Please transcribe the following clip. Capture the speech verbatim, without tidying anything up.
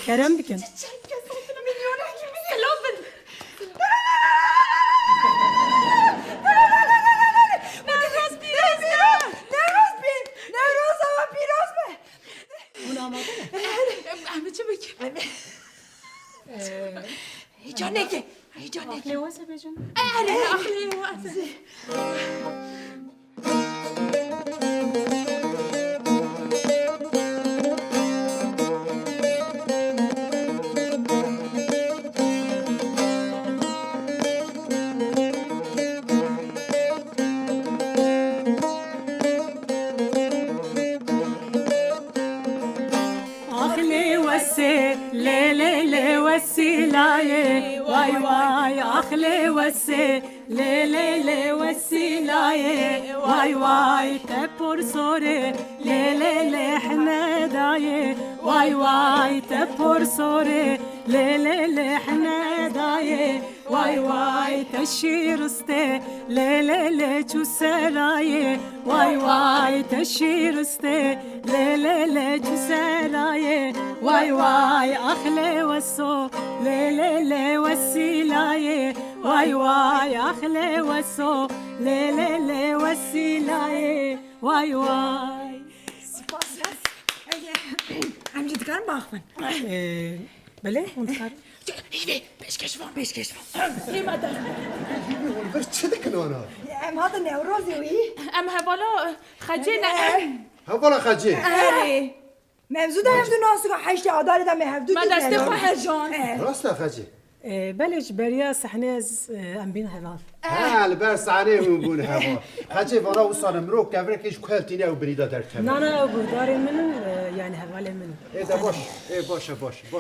Kerem bikin. Çiçek kesin milyona gibi. Silav bin. Newroz pîroz be. Newroz be. Newroz awa pîroz be. Hûn amade ne? Em, em çi bikin? Heyecan neke. Heyecan neke. Aqlê wese bêjin. Erê, aqlê wese. Ax lê wesê, lê lê lê wesîlayê, way way, ax lê wesê, lê lê lê wesîlayê, way way, te por sorê, lê lê lê hemedayê, way way, te por sorê, lê lê lê hemedayê, way way, te şîristê, lê lê lê çû serayê, way way, te şîristê, lê lê lê çû serayê, way way, ax lê weso, lê lê lê wesîlayê, way way, ax lê weso, lê lê lê wesîlayê, way way. Spas. Em jî dikarin baxivin. Ee, belê, hûn dikarin. Hîvê, pêşkêş van. Pêşkêş van. Hêma der. Hûn vir çi dikin ana? Em hatin Newrozê wî. Em hevala, e, Xecê ne. Hevala Xecê. Erê. Mevzu da hevdu nasika heştê Adarê da me hevdu. Me destê xwe hejan. Rast e Xecê. Ee, belê ji beriya sehnê ez, e, em bîn heval. Ha, li ber sehnê hûn bûn heval. Xecê vana wisa ne mirov kevirek ji ku hev tîne ew binî de derkeve. Na, na, ew guhdarên min in, e, yani hevalên min in. Ê de baş, ê baş e, baş e, baş.